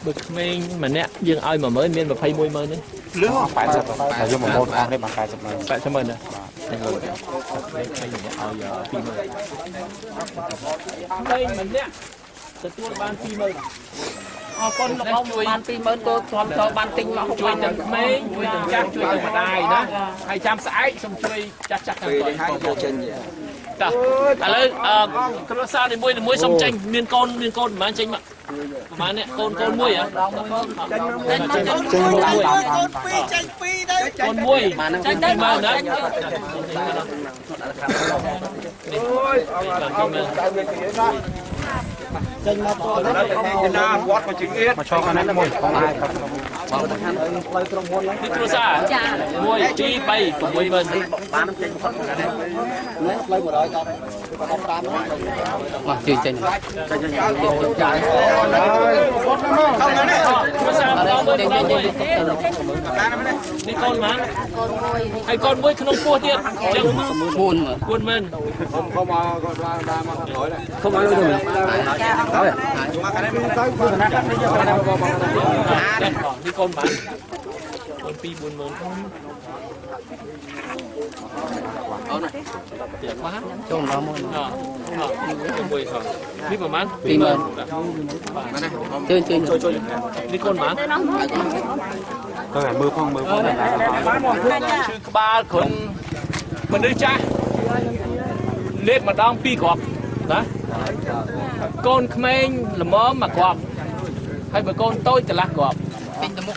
បើក្មេងម្នាក់យើងឲ្យ10000មាន210,000នេះលឿន80តែយកមកម៉ូតអស់នេះបាន800,000 800,000ណានេះលុយក្មេងម្នាក់ឲ្យ20000ក្មេងម្នាក់ទទួលបាន200,000អរគុណលោកអ៊ំបាន200,000ក៏ទ្រាំចូលបានទិញមកហូប ជួយទាំងក្មេងជួយទាំងចាស់ជួយទាំងម្ដាយណាហើយចាំស្អែកសូមជួយចាស់ចាស់ទាំងគាត់ចេញតោះឥឡូវគ្រួសារនីមួយៗសូមចេញមានកូនមានកូនប្រហែលចេញមកប្រហែលនេះកូនកូនមួយហ៎ចេញមកចេញមួយកូនពីរចេញពីរទៅកូនមួយចេញទៅមកណាអូយអងទៅវាគេណាចេញមកទៅណាវត្តក៏ជាងៀត មកឆោខាងនេះមួយផងហើយ បងទៅខាងផ្លូវក្រុមហ៊ុននេះគ្រួសារ1 2 3 60000 បានចេញផុតខាងនេះផ្លូវ110 15មកជួយចេញចេញចាយគ្រួសារម្ដងមួយម្ដងមួយនេះកូនម៉ានហើយកូនមួយក្នុងពោះទៀតចឹង40000 ខំមកគាត់បានមកខាងក្រោយ ខំមកលុយទៅ ហើយមកខាងនេះទៅ នេះកូនម៉ានកូន2 40000អូនទៀតខ្លះ ចូលដល់មួយ មួយហ៎នេះប្រហែល 20000ជួយជួយ នេះកូនម៉ាន ទៅមើលផងមើលផង ឈឺក្បាលគ្រុនមនុស្សចាស់លេបម្ដង2គ្រាប់ណាកូនក្មេងល្មមមួយគ្រាប់ហើយបើកូនតូចកន្លះគ្រាប់ ពេញទៅមុខ